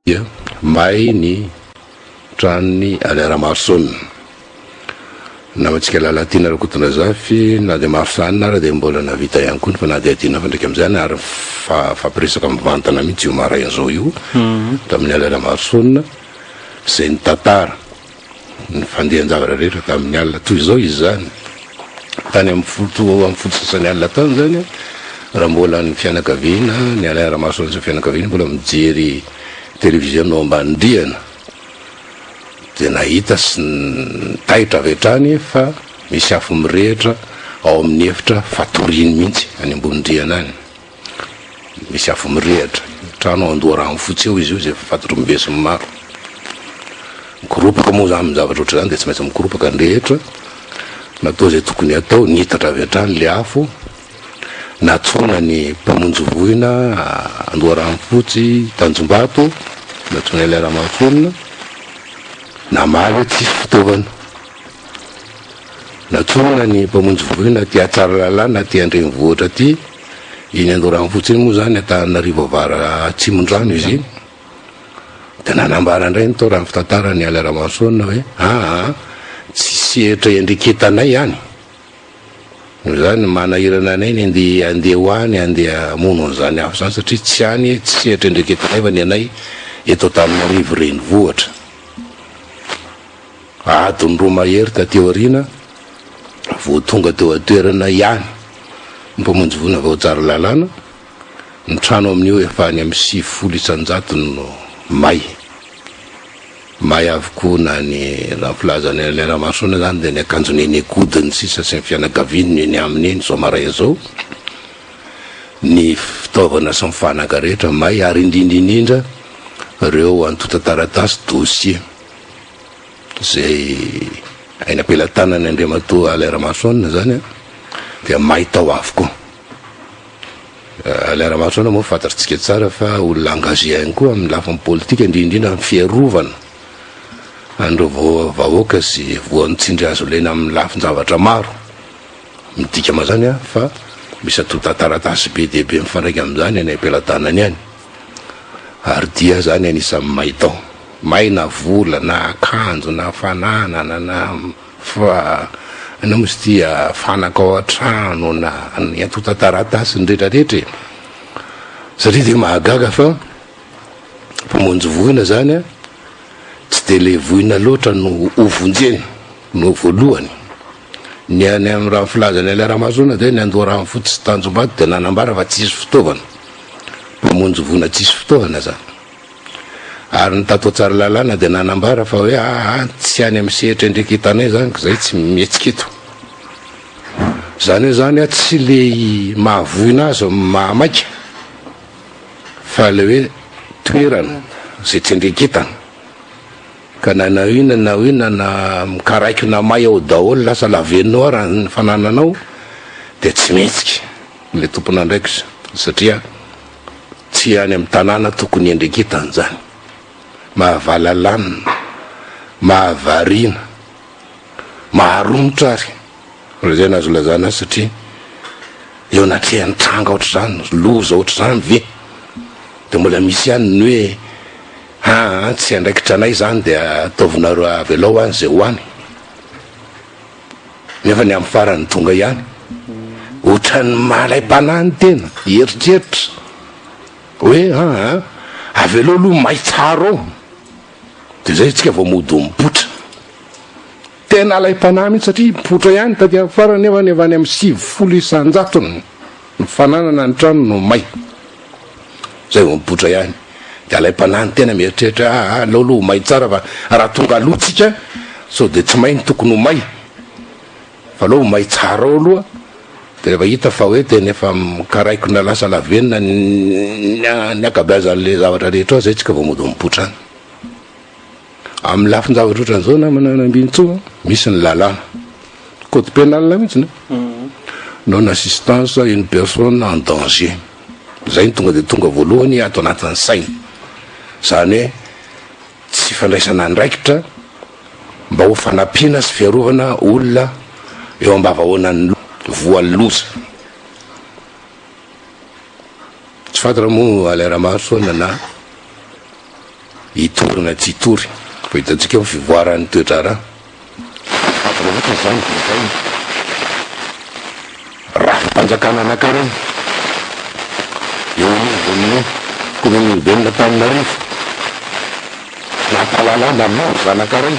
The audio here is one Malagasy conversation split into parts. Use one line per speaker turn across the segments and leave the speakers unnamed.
Dia may ny tranon'i Alain Ramaroson. Namantsika Lalatiana Rakotondrazafy, na dia mafy sahanina ara dia mbola nahavita ihany koa ny fanadihadiana mifandraika amin'izany ary nifampiresaka mivantana mihitsy io maraina izao io tamin'i Alain Ramaroson izay nitantara ny fandehan-javatra rehetra tamin'ny alina. Toy izao izy izany, tany amin'ny folo amin'ny folo sasany alina tany izany, raha mbola ny fianakaviana, ny Alain Ramaroson sy ny fianakaviany mbola mijery televiziona ao ambany rihana, dia nahita sy nitaitra avy hatrany fa misy afo mirehitra ao amin'ny efitra fatoriany mihitsy any ambony rihana any. Misy afo mirehitra. Trano ao Andoharanofotsy eo izy io izay efa fantatry ny besinimaro. Mikoropaka moa izany amin'ny zavatra ohatr'izany dia tsy maintsy mikoropaka ny rehetra. Natao izay tokony hatao, niitatra avy hatrany ilay afo. Nantsoina ny mpamonjy voina Andoharanofotsy, Tanjombato, nantsoina ilay Ramaroson. Namaly hoe tsisy fitaovana. Nantsoina ny mpamonjy voina aty Tsaralalàna aty an-drenivohitra aty. Iny Andoharanofotsy iny moa izany Antananarivo avara atsimondrano izy iny. Dia nanambara indray ny tao raha ny fitantaran'i Alain Ramaroson hoe aa tsy sehatra iandreketanay any. Noho izany manahirana anay ny andeha andeha ho any andeha hamono an'izany afo izany satria tsy any tsy sehatra iandreketanay fa ny anay eto Antananarivo renivohitra. Adiny roa mahery taty aoriana vao tonga teo an-toerana ihany ny mpamonjy voina avy ao Tsaralalàna. Ny trano amin'io efa any amin'ny 90 isan-jatony no may. May avokoa na ny, raha ny filazan'i Alain Ramarosaona izany dia ny akanjon'i Enekodiny sisa sy ny fianakaviany no eny aminy eny izao maraina izao. Ny fitaovana sy ny fanaka rehetra may ary indrindra indrindra ireo antontan-taratasy, dossier. Izay aina am-pelatanan'i Andriamatoa Alain Ramarosaona izany dia may tao avokoa. Alain Ramarosaona moa fantatritsika tsara fa olona engagé ihany koa amin'ny lafiny politika, indrindra indrindra amin'ny fiarovana an'ireo vahoaka sy voan'ny tsindry hazo lena amin'ny lafin-javatra maro. Midika mazany fa misy antontan-taratasy be dia be mifandraika amin'izany any am-pelatanany any. Ary dia zany anisan'ny may tao. May na vola na akanjo na fananana na fa inona moa izy ity fanaka ao an-trano na ny antontan-taratasy ny rehetra rehetra e. Satria dia mahagaga fa mpamonjy voina zany an, tsy dia le voina loatra no ho vonjena no voalohany. Ny any amin'ny raha ny filazan'i Alain Ramarosaona dia ny Andoharanofotsy sy Tanjombato dia nanambara fa tsisy fitaovana. Mpamonjy voina tsisy fitaovana zany. Ary ny tato Tsaralalàna dia nanambara fa hoe aa tsy any amin'ny sehatra iandreketanay zany ka zay tsy mihetsika eto. Zany hoe zany tsy le mahavoina azy no mahamaika fa le hoe toerana zay tsy andreketana. Ka na na inona na inona na mikaraikona may ao daholo lasa lavenona ao ara ny fanananao dia tsy mihetsika ilay tompon'andraikitra satria tsy any amin'ny tanàna tokony iandreketana izany. Mahavalalanina, mahavariana, maharomotra ary raha izay no azo ilazana azy satria eo anatrehan'ny tranga ohatr'izany, loza ohatr'izany ve dia mbola misy ihany ny hoe Aa tsy andraikitra anay izany dia ataovinareo avelao any izay ho any. Nefa ny amin'ny farany tonga ihany. Ohatran'ny malaim-panahy ny tena, hieritreritra hoe aa avelao aloha may tsara ao dia izay isika vao mody mipoitra. Tena alaim-panahy mihitsy satria mipoitra ihany taty amin'ny farany nefa efa any amin'ny 90 isan-jatony ny fananana ny trano no may. Zay vao mipoitra ihany. Dia alaim-panahy ny tena mieritreritra hoe aa aleo aloha ho may tsara fa raha tonga aloha tsika sao dia tsy may ny tokony ho may fa aleo ho may tsara ao aloha. Dia rehefa hita fa hoe tena efa mikaraikona lasa lavenona ny ankabeazan'ilay zavatra rehetra ao zay tsika vao mody mipoitra any. Amin'ny lafin-javatra ohatran'izao namana Nambinintsoa, misy ny lalàna, code pénal mihitsy an, non assistance à une personne en danger, zay no tonga dia tonga voalohany ato anatin'ny saina, zany hoe tsy fandraisana andraikitra mba ho fanampiana sy fiarovana olona eo ambavahoanan'ny voan'ny loza. Tsy fantatra moa Alain Ramarosaona na. Hitory na tsy hitory, vao hitantsika eo ny fivoaran'ny toe-draharaha. Fantatra fotsiny izany dia izay. Rafi-panjakana anankiray eo anivon'ny kaominina Antananarivo, nampahalalana loza anankiray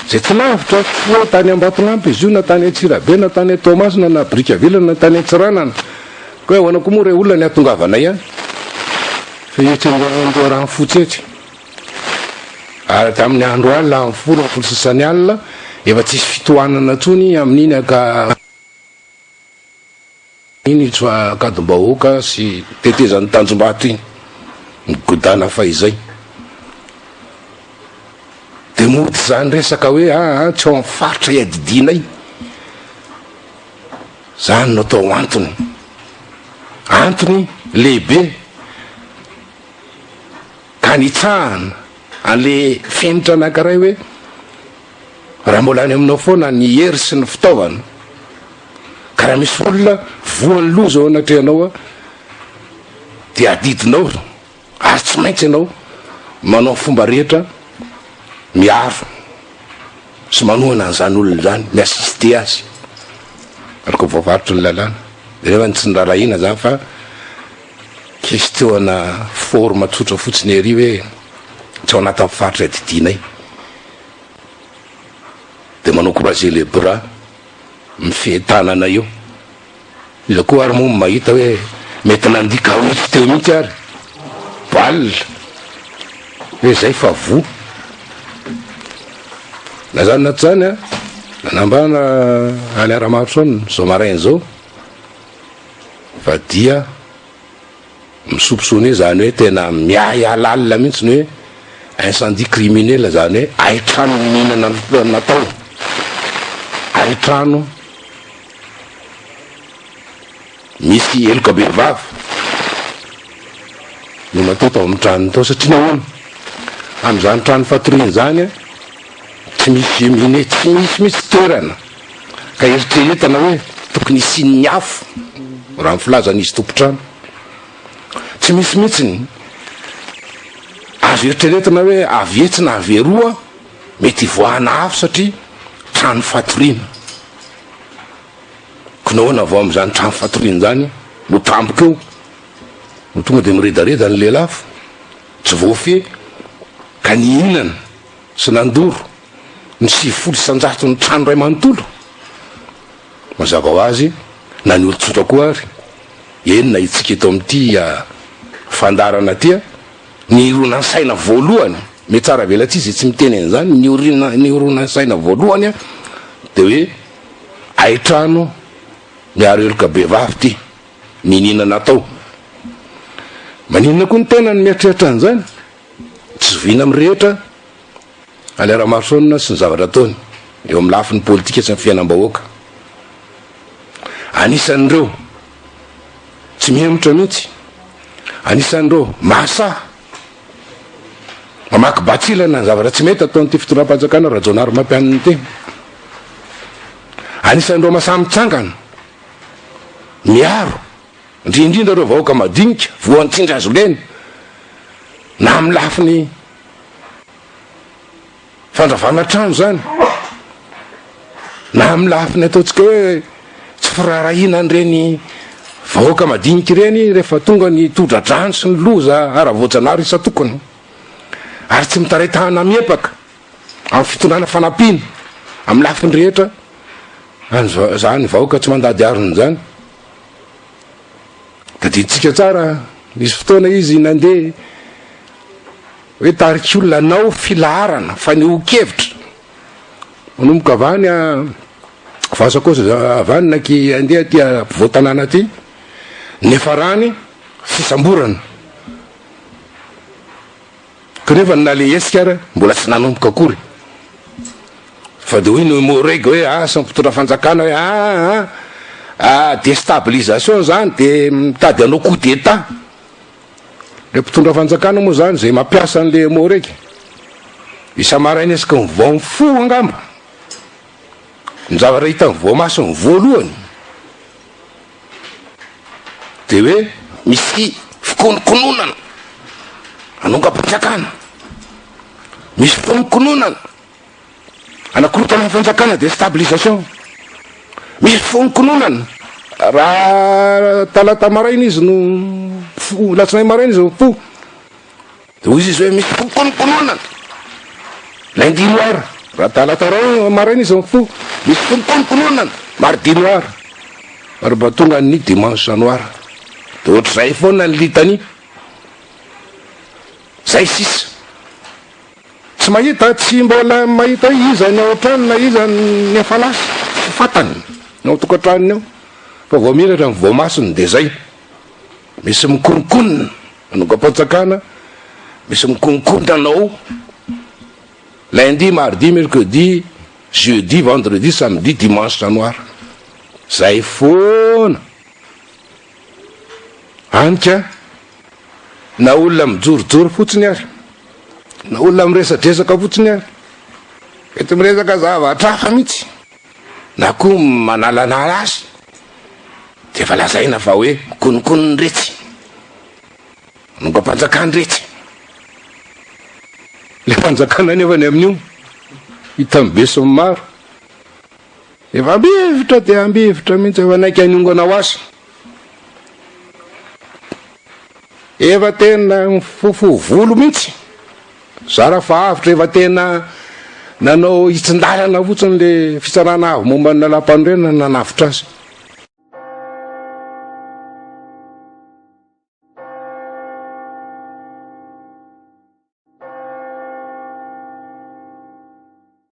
izay tsy lavitra tsy hoe tany Ambatolampy izy io na tany Antsirabe na tany Toamasina na Brickaville na tany Antsiranana. Koa hoe ahoana koa moa re olona ny hahatongavanay any? Fa etsy Andoharanofotsy etsy. Ary hatramin'ny andro alina amin'ny 10 sy sasany alina efa tsisy fitohanana intsony amin'iny aka iny Ankadimbahoaka sy tetezan'ny Tanjombato iny. Migodàna fahizay. Dia mody izany resaka hoe aa tsy ao amin'ny faritra iadidianay. Izany no atao antony. Antony lehibe ka nitsahana an'le fenitra anankiray hoe raha mbola any aminao foana ny hery sy ny fitaovana ka raha misy olona voan'ny loza eo anatrehanao dia adidinao ary tsy maintsy ianao manao fomba rehetra miaro sy manohana an'izany olona izany, mi-assister azy araka ny voafaritry ny lalàna. Dia nefa tsy niraharahiana izany fa question-na forme tsotra fotsiny ery hoe tsy ao anatin'ny faritra iadidianay. Dia manao croiser les bras, mifehy tanana eo. Iza koa ary moa no mahita hoe mety nandika route teo mihitsy ary balle hoe zay fa voa. Na zany na tsy zany an, nanambana any Ramaroson zao maraina zao fa dia misopisony zany hoe tena miahiahy lalina mihitsy ny hoe incendie criminel zany hoe hain-trano mihinana natao, hain-trano. Misy heloka bevava no natao tao amin'ny tranony tao satria nahoana? Amin'izany trano fatoriana izany tsy misy cheminée, tsy misy mihitsy toerana ka eritreretana hoe tokony hisian'ny afo raha ny filazan'izy tompon-trano. Tsy misy mihitsy ny azo eritreretina hoe avy etsy na avy eroa mety hivoahana afo satria trano fatoriana. Ko nahoana vao amin'izany trano fatoriana izany no tampoka eo no tonga dia miredareda ny lelafo, tsy voafehy ka nihinana sy nandoro ny 90 isan-jaton'ny trano iray manontolo? Mazava ho azy, na ny olon-tsotra koa ary, eny na itsika eto amin'ity fandaharana ity, ny hironan-tsaina voalohany, mety tsara velatsihy izay tsy miteny an'izany, ny orina, ny hironan-tsaina voalohany dia hoe Haitrano miaro heloka bevava ity niniana natao. Maninona koa ny tena no mieritreritra an'izany? Tsy zoviana amin'ny rehetra Alain Ramarosaona sy ny zavatra ataony eo amin'ny lafiny politika sy ny fiainam-bahoaka. Anisan'ireo tsy mihemotra mihitsy, anisan'ireo mahasahy mamaky batsilana ny zavatra tsy mety ataon'ity fitondram-panjakana Rajaonarimampianina ity. Anisan'ireo masahy mitsangana, miaro, indrindra indrindra ireo vahoaka madinika, voan'ny tsindry hazo lena, na amin'ny lafiny fandravana trano izany, na amin'ny lafiny ataontsika hoe tsy firaharahiana an'ireny vahoaka madinika ireny rehefa tonga ny tondra-drano sy ny loza ara-voajanahary isan-tokony, ary tsy mitaretahana miepaka. amin'ny fitondrana fanampiana amin'ny lafiny rehetra an'izany vahoaka tsy mandady harona izany. Tadidintsika tsara, nisy fotoana izy nandeha hoe tarik'olona hanao filaharana fanehoan-kevitra manomboka avy any Vasakosa avy any naky andeha aty ampovoan-tanàna aty, niafarany fisamborana. Kanefa na le hetsika ara mbola tsy nanomboka akory fa de hoy ny Emmo-Reg hoe asa ny mpitondra fanjakana hoe aa ah destabilisation zany de mitady hanao coup d'etat. Le mpitondra fanjakana moa zany zay mampiasa an'le Emmo-Reg isa-maraina isaky ny vao mifoha angamba ny zavatra hitany voamasony voalohany Dia hoe misy fikonokononana hanongam-panjakana. Misy fonokononana anakorotana ny fanjakana, déstabilisation. Misy fonokononana raha talata maraina izy no mifoha, latsinainy maraina izy no mifoha. De hoy izy hoe misy fonokononana lundi noir, raha talata maraina izy mifoha, misy fonokononana mardi noir, ary mba tonga ny dimanche noir. De ohatr'izay foana ny litanie. Zay sisa. Tsy mahita, tsy mbola mahita hoe iza ny ao an-trano na iza ny efa lasa. Tsy fantany ny ao an-tokantranony ao. Fa vao miratra ny voamasony dia zay. Misy mikononkonona manongam-panjakana, misy mikononkonona anao lundi, mardi, mercredi, jeudi, vendredi, samedi, dimanche noir. Zay foana. Any ka, na olona mijorojoro fotsiny ary, na olona miresadresaka fotsiny ary, mety miresaka zavatra hafa mihitsy, na koa manalanala azy, dia efa lazaina fa hoe mikononkonona iretsy, manongam-panjakana iretsy. Ilay fanjakana anefa ny amin'io, hitan'ny besinimaro. Efa ambivitra dia ambivitra mihitsy, efa naika niongana ho azy. Efa tena mifofo volo mihitsy. Zara fa avotra efa tena nanao hitsin-dalana fotsiny le fitsarana avo momba ny lalàmpanorenana nanavotra azy.